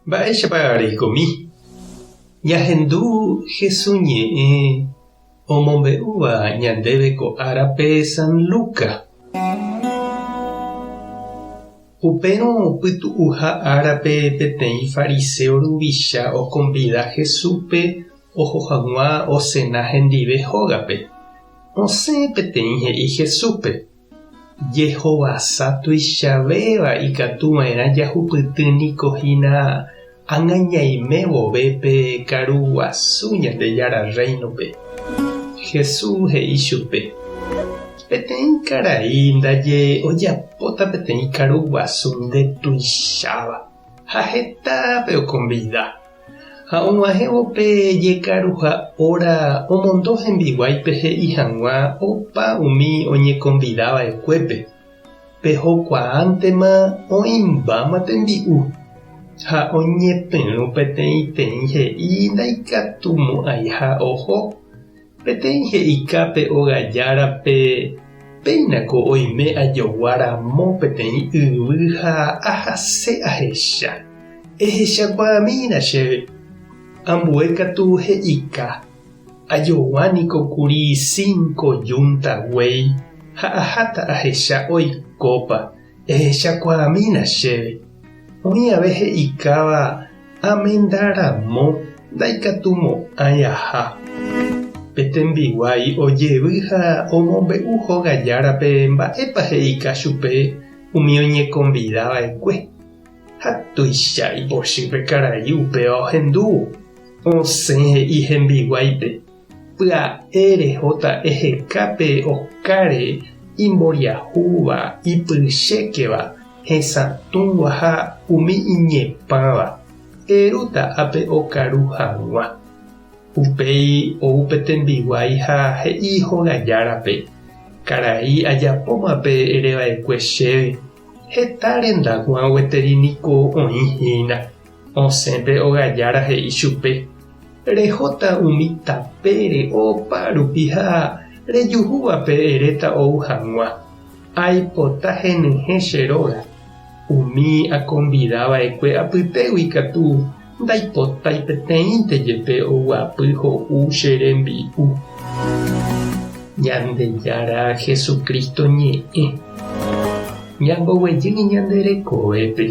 Mba'éichapa reikomi? Ñahendu Hesu ñe'ẽ omombe'úva ñandéve ko árape San Luca. Upérõ pytu'uha árape peteĩ fariseo ruvicha okonvida Jesúspe oho hag̃ua osena hendive hógape. Osẽ peteĩ he'i Jesúspe, Jehovasa tuichavéva ikatu va'erã jahupyty niko hína ág̃a ñaime vove pe karu guasu Ñandejára Rréinope. Jesús he'i chupe, Peteĩ karai ndaje ojapóta peteĩ karu guasu ndetuicháva ha hetápe okonvida. Ha og̃uahẽvo pe jekaruha óra omondo hembiguáipe he'i hag̃ua opa umi oñekonvida va'ekuépe, Pehokuaántema oĩmbáma tembi'u. Ha oñepyrũ peteĩteĩ he'i ndaikatumo'ãiha oho. Peteĩ he'ika pe óga járape, Péinako oime ajogua ramo peteĩ yvy ha ahase ahecha. Ehechakuaamína chéve. Ambue katu he'ika, Ajogua niko kuri cinco yunta guéi ha aháta ahecha oikópa. Ehechakuaamína chéve. Oĩ ave he'ikáva amenda ramo ndaikatumo'ãi aha. Pe tembiguái ojevy ha omombe'u hóga járape mba'épa he'ika chupe umi oñekonvida va'ekue. Ha tuicha ipochy pe karai upéva ohendúvo. Osẽ he'i hembiguáipe, Pya'e rehóta eheka pe okáre imboriahúva, ipychékeva, hesatũva ha umi iñepãva, erúta ápe okaru hag̃ua. Upéi ou pe tembiguái ha he'i hóga járape, Karai ajapóma pe ereva'ekue chéve, heta rendag̃ua gueteri niko oĩ hína. Osẽ pe óga jára he'i chupe, Rehóta umi tapére opa rupi ha rejuhúvape eréta ou hag̃ua. Aipota henyhẽ che róga. Umi akonvida va'ekue apytégui katu ndaipotái peteĩnte jepe oguapy ho'u che rembi'u. Ñandejára Jesucristo ñe'ẽ. Ñamboguejy ñande rekovépe.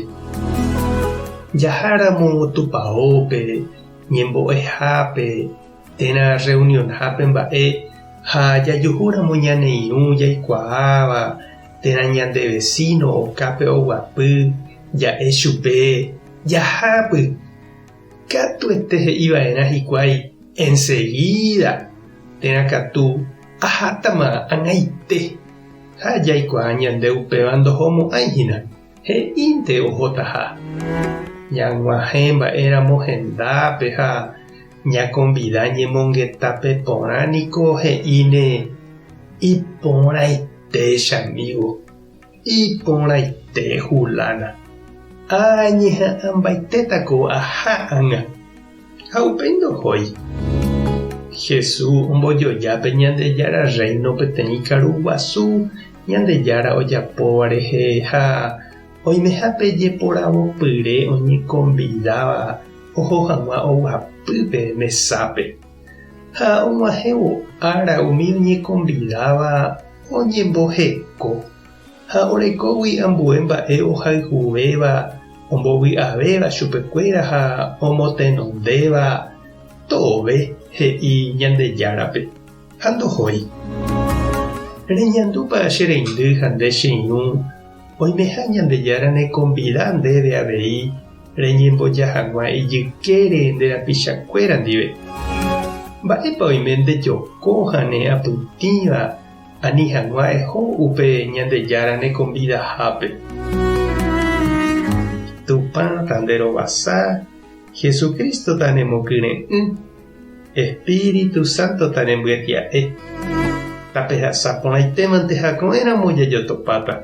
Jaháramo tupaópe, ñembo'ehápe térã rreunionhápe mba'e ha jajuhúramo ñane irũ jaikuaáva térã ñande vesíno okápe oguapy, ja'e chupe, Jahápy! Katuete he'i va'erã hikuái ensegída térã katu ahátama ag̃aite. Ha jaikuaa ñande upéva ndohomo'ãi hína. He'ínte ohotaha. Ñag̃uahẽ mba'éramo hendápe ha ñakonvida ñemongetápe porã niko he'íne iporãite chamígo, iporãite hulána. Añeha'ãmbaitéta ko aha ág̃a. Ha upéi ndohói. Jesús ombojoja pe Ñandejára Rréino peteĩ karu guasu Ñandejára ojapóva rehe ha oimehápe jeporavopyre oñekonvidáva oho hag̃ua oguapy pe mesápe. Ha og̃uahẽvo ára umi oñekonvidáva oñemboheko ha orekógui ambue mba'e ohayhuvéva ombovy'avéva chupekuéra ha omotenondéva tove he'i Ñandejárape. Ha ndohói. Reñandúpa che reindy ha nde che irũ oimeha Ñandejára nekonvida ndéve avei reñemboja hag̃ua ijykére nde rapichakuéra ndive? Mba'épa oime ndejoko ha ne apytĩva ani hag̃ua eho upe Ñandejára nekonvidahápe? Tupã tanderovasa, Jesucristo tanemokyre'ỹ. Espíritu Santo tanembyetia'e. Tapehasa porãitémante ha ko'ẽramo jajotopáta.